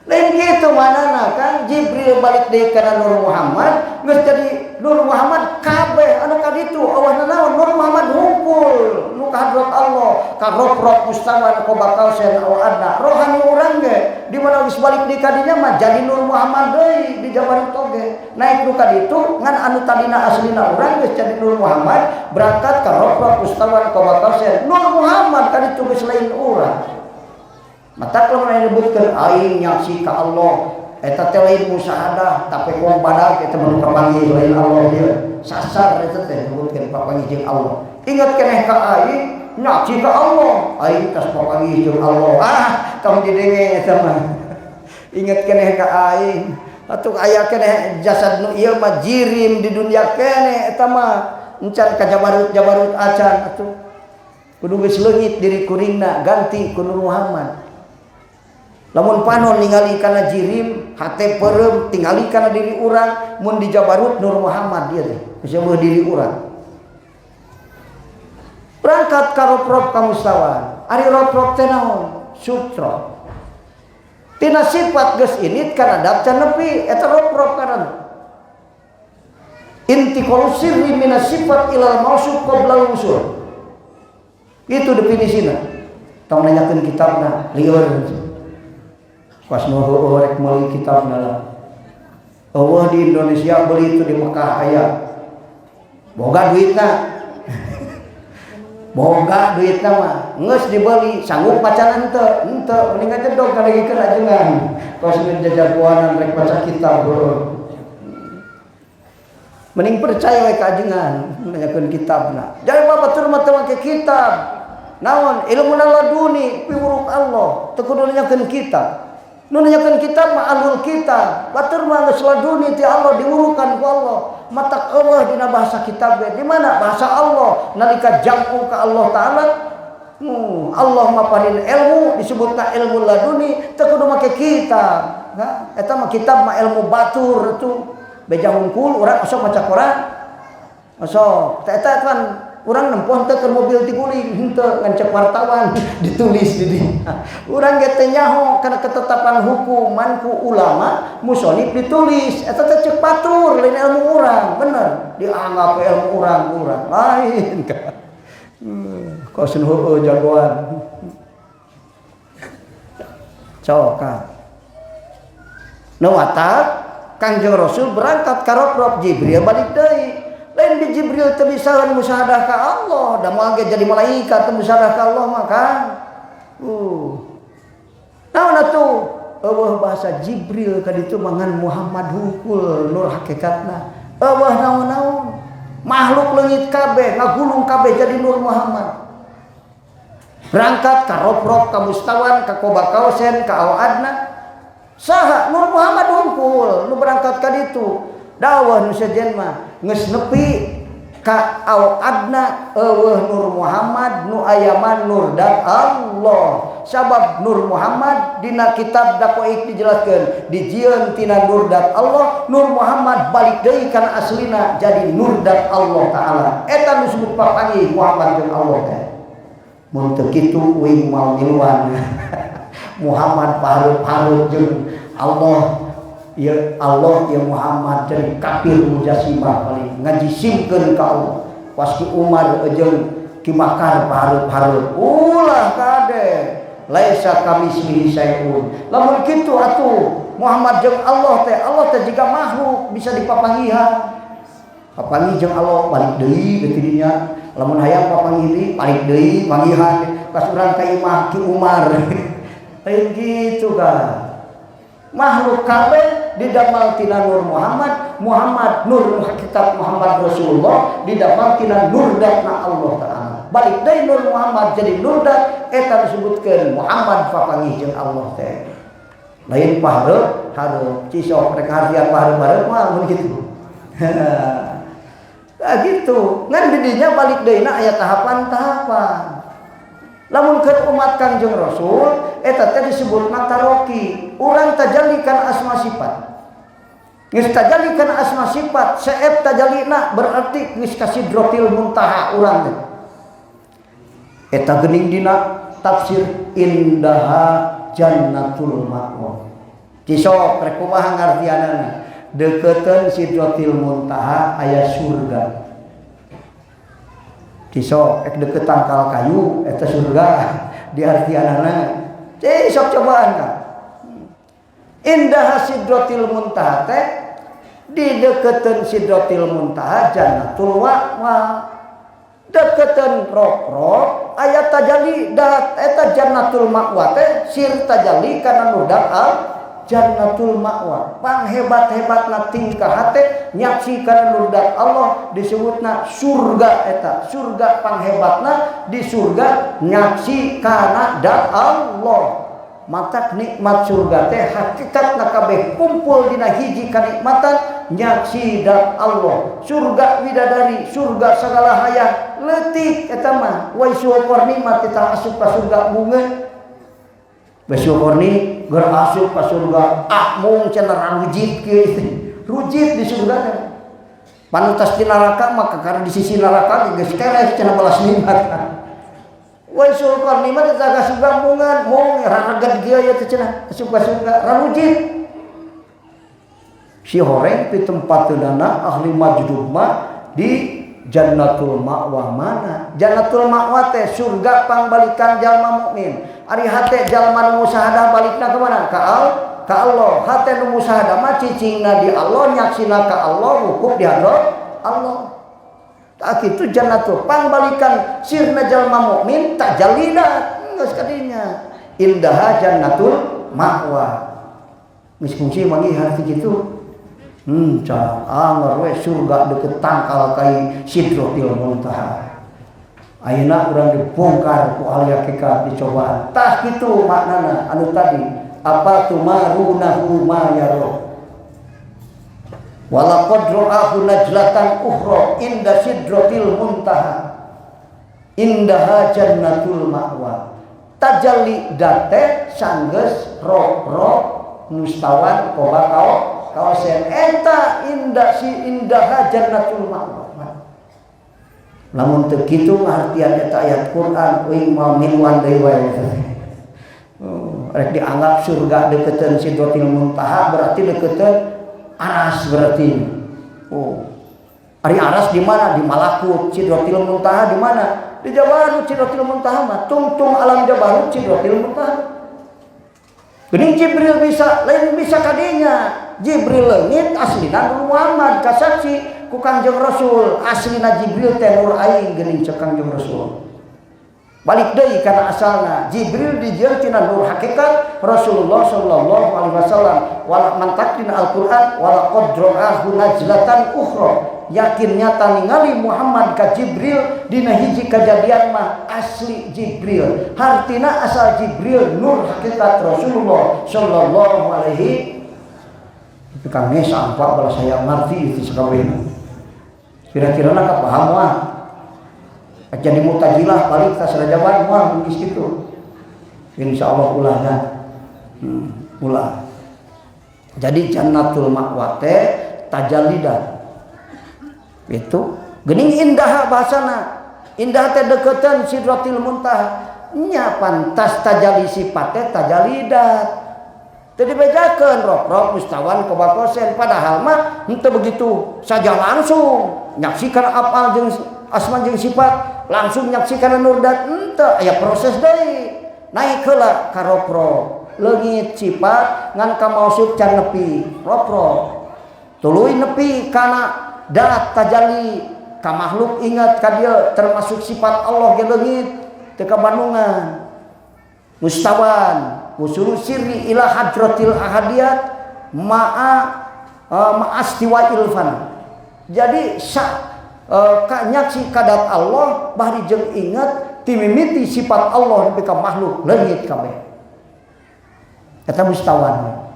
Lain kitu manana kan Jibril balik deui kana Nur Muhammad geus jadi Nur Muhammad kabeh anu ka ditu awahna naon Nur Muhammad hungkul nu ka hadrat Allah ka roprok mustawa nu bakal sen aw adna rohani urang ge di mana geus balik deui ka dinya mah jadi Nur Muhammad deui di Jabarut oge naik nu ka ditu ngan anu tadina aslina urang geus jadi Nur Muhammad berangkat ka roprok mustawa nu bakal sen Nur Muhammad ka ditu geus lain urang. Mata kalau menyebutkan aing nyaksi ka Allah eta teh lain musyahadah tapi ku badag eta mah kapanggih lain Allah dia sasar eta teh nyebutkeun papanggih jeung Allah. Ingat keneh ka aing nyaksi ka Allah aing tas papanggih jeung Allah. Ah tong didenge eta mah. Ingat keneh ka aing atuh aya keneh jasad nu ieu mah jirim di dunia keneh eta mah encan ka Jabarut-Jabarut acan atuh kudu geus leungit diri kuringna ganti ku Nur Muhammad. Lamun panon ningali kana jirim, hate peureum tingali kana diri urang, mun di Jabarut Nur Muhammad dia teh, geus eueuh diri urang. Berangkat ka roprok ka mustawan. Ari roprok teh naon? Sutra. Tina sifat geus init kana dat can nepi eta roprok kana. Intiqalu sirri minas sifat ilal mausuf qoblal wusul. Itu definisina. Tong nanyakeun kitabna, lieur. Pas nu heueuh rek meuli kitabna lah. Eueuh di Indonesia beli itu di Mekah aya. Boga duitna. Boga duitna mah geus dibeli sanggup macan henteu? Henteu mending ngajedog ka lagi keur ajengan. Kos nu jajagoanan rek maca kitab heueuh. Mending percaya we ka ajengan nanyakeun kitabna. Jadi batur mah teu make kitab. Naon ilmu laduni piwuruk Allah teu kudu nanyakeun kitab. Nu nanyakeun kitab mah ahlul kitab. Batur mah geus laduni ti Allah diurukan ku Allah. Matak eueuh dina bahasa kitab ge. Di mana bahasa Allah nalika jam'u ka Allah taala. Allah maparin ilmu disebutna ilmu laduni teu kudu make kitab. Nah, eta mah kitab mah ilmu batur tuh. Beja hungkul urang osok maca Quran. Osok. Tah eta kan urang nempoh teu keur mobil tiguling henteu ngan cek wartawan ditulis di dinya. Urang ge teu nyaho kana ketetapan hukuman ku ulama musonif ditulis eta teh cek batur lain ilmu urang bener dianggap ilmu urang urang lain ka. Kos nu heueuh jagoan. Sok ka. Nu watak Kangjeng Rasul berangkat ka roprok Jibril balik deui. Lain di Jibril teu bisaeun musyahadah ka Allah, da moal ge jadi malaikat teu musyahadah ka Allah mah kan. Naon atuh? Eueuh bahasa Jibril ka ditu mangan Muhammad hungkul nur hakikatna. Eueuh naon-naon. Makhluk leungit kabeh, ngagulung kabeh jadi Nur Muhammad. Berangkat ka Rofrof, ka Mustawan, ka Qoba Qausain, ka Au Adna. Saha Nur Muhammad hungkul nu berangkat ka ditu. Dawah nu sejen mah geus nepi ka Au Adna, eueuh Nur Muhammad, nu aya mah nur dat Allah. Sabab Nur Muhammad dina kitab Daqoiq dijelaskeun dijieun tina nur dat Allah. Nur Muhammad balik deui kana aslina jadi nur dat Allah Taala. Eta nu disebut papanggih Muhammad jeung Allah teh. Mun teu kitu uing moal miluan Muhammad pahareup-hareup jeung Allah. Ya Allah ya Muhammad, jadi kafir mujassimah paling ngajisimkeun ka Allah. Pas Ki Umar jeung Ki Bakar pahareup-hareup, ulah kade, laisa kamitslihi syai'un. Lamun kitu atuh Muhammad jeung Allah teh, Allah teh jiga makhluk bisa dipapanggihan. Papanggih jeung Allah balik deui ke dinya. Lamun hayang papanggih deui, balik deui manggihan pas urang ka imah Ki Umar. Lain kitu kan. Makhluk kabeh didamel tina Nur Muhammad, Muhammad nur hakikat Muhammad Rasulullah didamel tina nur datna Allah Taala. Balik deui Nur Muhammad jadi nur dat, eta disebutkeun Muhammad papanggih jeung Allah teh. Lain pahareup hareup, cisok rek hartian pahareup-hareup mah mun kitu. Nah gitu, ngan didinya balik deui na aya tahapan-tahapan. Lamun keur umat Kangjeng Rasul eta teh disebutna taroki. Urang tajallikan asma sifat. Geus tajallikan asma sifat, seep tajallina berarti geus ka sidratil muntaha urang teh. Eta geuning dina tafsir indaha jannatul ma'wa. Cisok rek kumaha ngartianana? Deukeuteun sidratil muntaha aya surga. Cisok ek deket tangkal kayu eta surga diartianana. Cisok cobaan ka. Indah sidratil muntaha teh di deketan sidratil muntaha jannatul ma'wa. Deketan rok-rok aya tajalli dat, eta jannatul ma'wa teh sir tajalli kana nudak al jannatul ma'wa. Panghebat-hebatna tingkah hate nyaksi kana nurdat Allah disebutna surga eta. Surga panghebatna di surga nyaksi kana dat Allah. Matak nikmat surga teh hakikatna kabeh kumpul dina hiji kanikmatan nyaksi dat Allah. Surga widadari, surga segala hayang leutik eta mah. Wai syukur nikmat kita asup ka surga bunga. Bersyukur nih ger asup ka surga, ah mung cenah rujit kieu, rujit di surga teh. Panutas di neraka maka karena di sisi neraka geus keres cenah balas nikmat. Wai syukur nikmat eta ka surga mungan mung rareget kieu ya teh cenah asup ka surga rarujit. Si horeng pitempatkeunana ahli majdub mah di Jannatul Ma'wa mana? Jannatul Ma'wa teh surga pangbalikan jalma mukmin. Ari hate jalma nu musyahadah balikna ke mana? Ka Allah. Hate nu musyahadah mah cicingna di Allah, nyaksina ka Allah, wukuf di hadrat Allah. Tak kitu jannatul pangbalikan sirna jalma mukmin tajalina geus kadinya. Indah jannatul ma'wa. Geus fungsi manggih harti kitu. Cah, anger we surga deket tangkal kai sidratil muntaha. Ayeuna urang dibongkar ku ahli hakikat dicobaan. Tah kitu maknana anu tadi, apa tumarunahu ma yara. Walaqad ra'ahu najlatan ukhra inda sidratil muntaha. Indaha jannatul ma'wa. Tajalli date sanggeus ro-ro mustawan qoba kawasan eta indah si indah jannatul ma'wa. Lamun teu kitu ngartian eta ayat Quran uing moal miluan deui wae. Oh, rek dianggap surga deketan sidratil muntaha berarti deketan aras berarti. Oh. Ari aras di mana? Di malakut. Sidratil muntaha di mana? Di Jabarut sidratil muntaha mah. Tungtung alam Jabarut sidratil muntaha. Geuning Jibril bisa, lain bisa kadinya. Jibril leungit aslina Nur Muhammad kasaksi. ku Kangjeng Rasul, aslina Jibril teh nur aing geuning, cek Kangjeng Rasul. Balik deui kana asalna, Jibril dijieun tina nur hakikat Rasulullah sallallahu alaihi wasallam. Wala mantak dina Al-Qur'an, walaqad ra'ahu nazlatan ukhra, yakin nyata ningali Muhammad ka Jibril dina hiji kejadian mah asli Jibril. Hartina asal Jibril nur hakikat Rasulullah sallallahu alaihi. Itu kang sampah kalau saya ngerti itu sakabehna. Kira-kira nak paham wah. Jadi Mutazilah balik ka sarajaban moal geus kitu. Insyaallah ulahnya. Ulah. Jadi Jannatul Ma'wa teh tajallidat. Itu geuning indah bahasana. Indah teh deketan Sidratil Muntaha. Nya pantas tajalli sifat teh tajallidat. Teu dibejakeun roprok mustawan qoba qausain, padahal mah henteu begitu saja langsung nyaksikan afal jeung asma jeung sifat, langsung nyaksikan nur dat, henteu, aya proses deui. Naik heula ka roprok, leungit sifat ngan ka mausuf can nepi roprok, tuluy nepi kana dat tajalli ka makhluk, ingat ka dieu termasuk sifat Allah ge leungit teu kabandungan. Mustawan wusulu sirri ila hadratil ahadiyat ma'a ma'astiwa ilfan. Jadi sa ka nyaksi kadat Allah bari jeung ingat timimiti sifat Allah nepi ka makhluk leungit kabeh. Eta mustawan.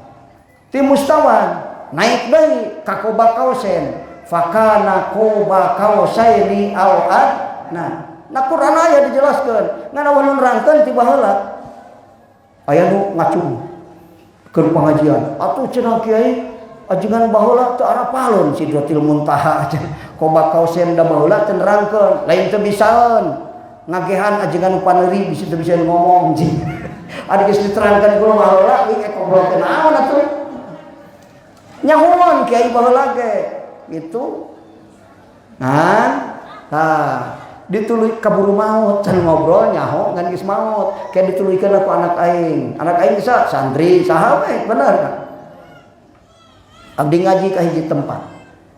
Ti mustawan naik deui ka qoba qausain, fakana qoba qausaini au adna. Nah, Quran aya dijelaskeun, ngan euweuh nu nerangkeun ti baheula. Aya nu ngacung keur pengajian. Atuh cenah kiai ajengan baheula teu arapaleun Sidratil Muntaha. Qoba qausain da baheula teu nerangkeun, lain teu bisaeun. Ngagehan ajengan paneuri bisa teu bisa ngomong jing. Ari geus diterangkeun ku baheula we ngobrol teh naon atuh. Nyahoan kiai baheula ge gitu. Nah, tah dituluy kaburu maut, can ngobrol nyaho ngan geus maut. Kayak dituluykeun ku anak aing. Anak aing bisa santri saha we, bener kan? Abdi ngaji ka hiji tempat.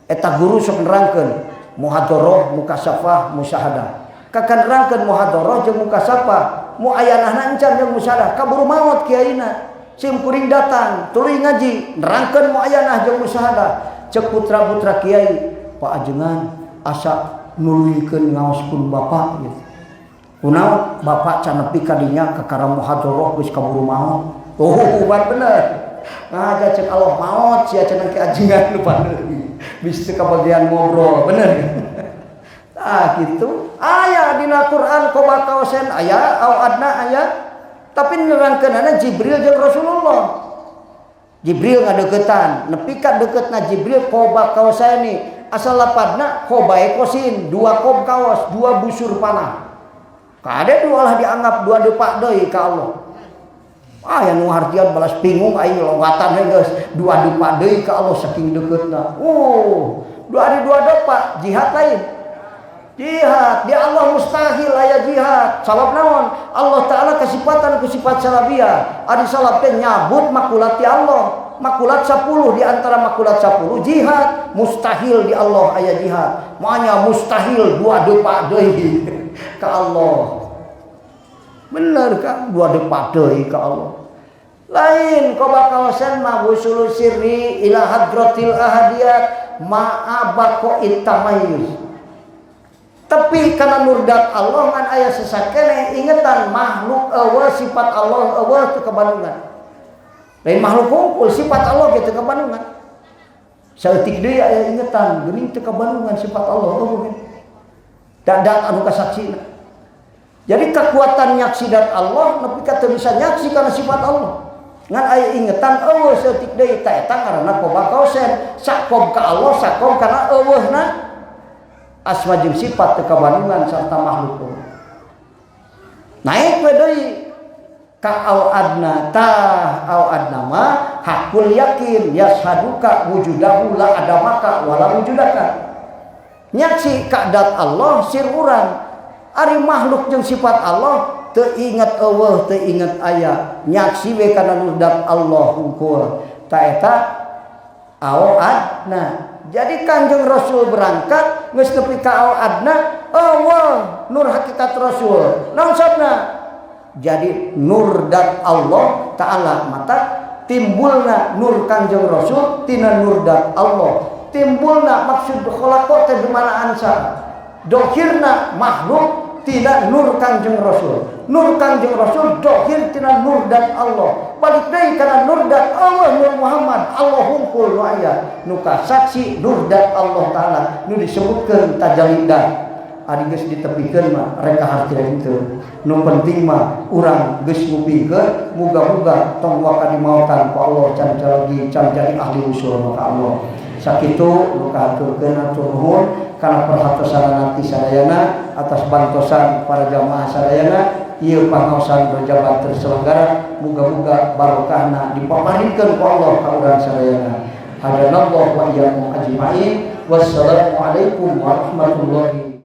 Eta guru sok nerangkeun muhadharah, mukasafah, musyahadah. Kakan nerangkeun muhadharah jeung mukasafah, muayanahna encan jeung musyahadah, kaburu maut kiaina. Sim kuring datang, tuluy ngaji, nerangkeun muayanah jeung musyahadah. Cek putra-putra kiai, "Pak Ajengan asa nuluykeun ngaos pun bapak gitu. Kunaon bapak can nepi ka dinya kakara muhadharah geus kaburu maut?" Oh, bener. Ngaja cek Allah maut sia cenah ke ajengan nu paneuri. Bisa kabagian ngobrol, bener. Ah gitu. Aya dina Quran qoba qausain aya, au adna aya. Tapi nerangkeunana Jibril jeung Rasulullah. Jibril ngadeukeutan, nepi ka deketna Jibril qoba qausaini. Asal lapadna qoba qausin, dua kob kaos, dua busur panah. Kade dua lah dianggap dua depak deui ka Allah. Ah yang nu hartian balas bingung aing logatan we geus dua depak deui ka Allah saking deketna. Oh, dua hari dua depak jihad lain. Jihad di Allah mustahil aya jihad. Sabab naon? Allah Ta'ala kesifatan ku sifat salabiyah. Ari salab teh nyabut makulat ti Allah. Makulat 10, di antara makulat 10 jihad, mustahil di Allah aya jihad. Makanya mustahil dua depak deui ka Allah. Bener kan? Dua depak deui ka Allah. Lain qoba qausain mah wusulu sirri ila hadratil ahadiyat ma'a baqa'it tamayyuz. Tapi karena nurdat Allah ngan aya sesakene ingetan makhluk euweuh, sifat Allah euweuh teu kabandungan. Lain makhluk kumpul, sifat Allah ge teu kabandungan. Saeutik deui aya ingetan geuning teu kabandungan sifat Allah euweuh. Dat anu kasaksina. Jadi kekuatan nyaksi dat Allah nepi ka teu bisa nyaksi karena sifat Allah. Ngan aya ingetan euweuh saeutik deui, ta eta ngaranna qoba qausain. Sakob ka Allah, sakob kana euweuhna asma jeung sifat teu kabandungan serta makhluk. Naik we deui ka au adna. Tah, au adna mah hakul yakin yashaduka wujudahu la adamaka wala wujudaka. Nyaksi ka dat Allah sir urang. Ari makhluk jeung sifat Allah teu inget euweuh, teu inget aya, nyaksi we kana nu dat Allah hungkul. Ta eta au adna. Jadi Kanjeng Rasul berangkat geus nepi ka adna, Allah nur hakikat Rasul. Naon sabna? Jadi nur dan Allah Ta'ala, mata timbulna nur Kanjeng Rasul tina nur dan Allah. Timbulna maksud khalaqa teh mana ansa. Dohirna makhluk tina nur Kanjeng Rasul. Nur Kanjeng Rasul dohir tina nur dan Allah. Balik deui kana nur dan Allah, Nur Muhammad, Allah hungkul nu aya. Nu kasaksi nur dan Allah Ta'ala nu disebutkeun tajalli. Ari geus ditepikeun mah rek kaharti henteu. Nu penting mah urang geus ngupingkeun, muga-muga tong waka dimaotan ku Allah, can lagi can jadi ahli usul maka Allah. Sakitu nu kahaturkeun, hatur nuhun kana perhatosan nanti sadayana, atas bantosan para jamaah sadayana. Ieu pangaosan rojaban terselenggara, muga-muga barokahna dipaparinkeun ku Allah ka urang sadayana. Hadanallahu wa iyyakum ajmain. Wassalamualaikum warahmatullahi.